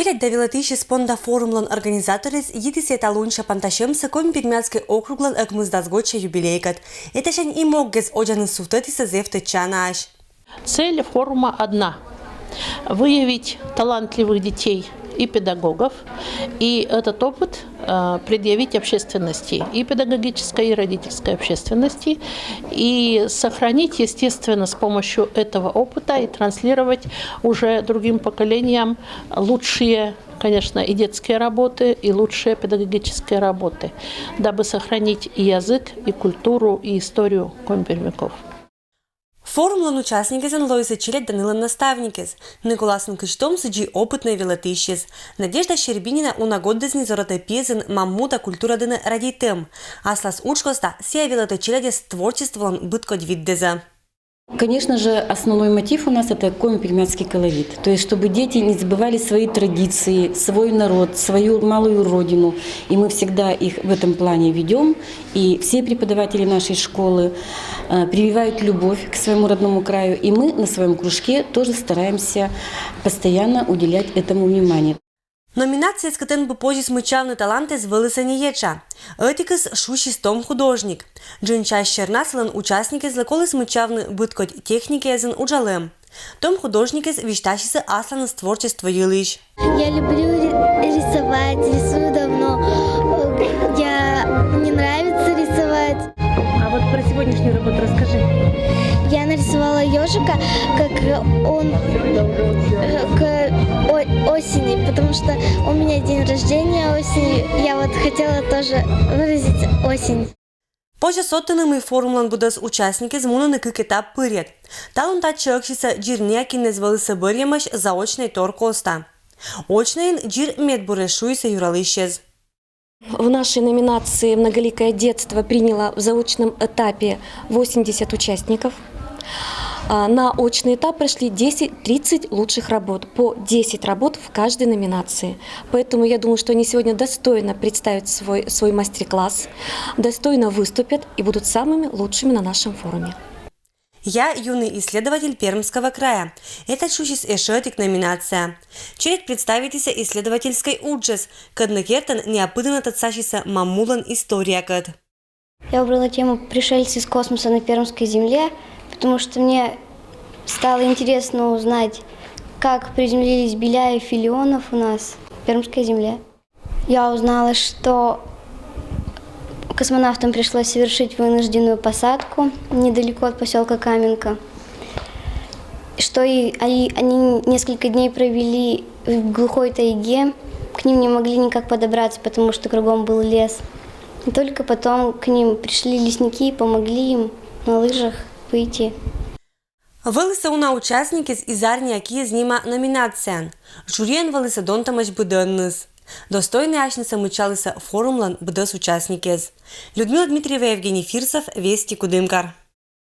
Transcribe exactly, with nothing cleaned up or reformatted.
Челядь да велӧтысьыс понда форумлӧн организаторъяс йитісны талун чапантасьӧмсӧ Коми-Пермяцкӧй округлӧн ӧкмысдас годся юбилейкӧд. Этасянь и моггес одзаныс сувтӧдісны зэв тӧдчанаӧсь. Цель форума одна: выявить талантливых детей и педагогов, и этот опыт э, предъявить общественности, и педагогической, и родительской общественности, и сохранить, естественно, с помощью этого опыта и транслировать уже другим поколениям лучшие, конечно, и детские работы, и лучшие педагогические работы, дабы сохранить и язык, и культуру, и историю коми-пермяков. Форумлӧн участникъясӧн лоисны челядь да нылӧн наставникъяс. Ныв-коласын кыдз том сідзи опытнӧй велӧтысьыс. Надежда Щербинина уна годдэс нин зорӧтӧ пиӧсӧн мамму да культура дінӧ радейтӧм. Аслас удж коста сійӧ велӧтӧ челядьӧс творчестволӧн быдкодь виддӧзӧ. Конечно же, основной мотив у нас — это коми-пермяцкий колорит. То есть, чтобы дети не забывали свои традиции, свой народ, свою малую родину. И мы всегда их в этом плане ведем. И все преподаватели нашей школы э, прививают любовь к своему родному краю. И мы на своем кружке тоже стараемся постоянно уделять этому внимание. Номинацияяс, кытӧн бы позис мыччавны талантъяс, вӧлісны нин етша. Ӧтикыс шусис том художник. Джын час сьӧрна сылӧн участникъяслы коліс мыччавны быдкодь техникаӧн уджалӧм. Том художникыс висьтасис асланыс творчество йылысь. Я люблю рисовать, рисую давно. Я, мне нравится рисовать. А вот про сегодняшнюю работу расскажи. Я нарисовала ежика, как он к осени, потому что у меня день рождения осенью. Я вот хотела тоже выразить осень. Позьӧ содтыны, мый форумлӧн быдӧс участникъяс мунӧны кык этап пырйӧд. Талун татчӧ ӧксисӧ дзирниа киннӧ вӧлісны бӧрйӧмӧсь заочнӧй тор коста. Очнӧйын дзир медбурӧ шуисны юралысьяс. В нашей номинации «Многоликое детство» приняло в заочном этапе восемьдесят участников. На очный этап прошли десять, тридцать лучших работ, по десять работ в каждой номинации. Поэтому я думаю, что они сегодня достойно представят свой, свой мастер-класс, достойно выступят и будут самыми лучшими на нашем форуме. Я юный исследователь Пермского края. Этӧд шусис эшшӧ ӧтик номинация. Челядь представитісны исследовательскӧй уджӧс, кӧдны кертӧн неӧбыдӧмнас тӧдсасисны маммулӧн историякӧд. Я выбрала тему «Пришельцы из космоса на Пермской земле», потому что мне стало интересно узнать, как приземлились Беляев и Леонов у нас, в Пермской земле. Я узнала, что космонавтам пришлось совершить вынужденную посадку недалеко от поселка Каменка, что и они несколько дней провели в глухой тайге, к ним не могли никак подобраться, потому что кругом был лес. И только потом к ним пришли лесники и помогли им на лыжах выйти. Вӧлісны уна участникъяс и «Зарни океан» нима номинацияын. Жюриӧн вӧлісны донтӧмӧсь быдӧнныс. Достойнӧй асьнысӧ мыччалісны форумлӧн быдӧс участникъяс. Людмила Дмитриева, Евгений Фирсов, «Вести», Кудымкар.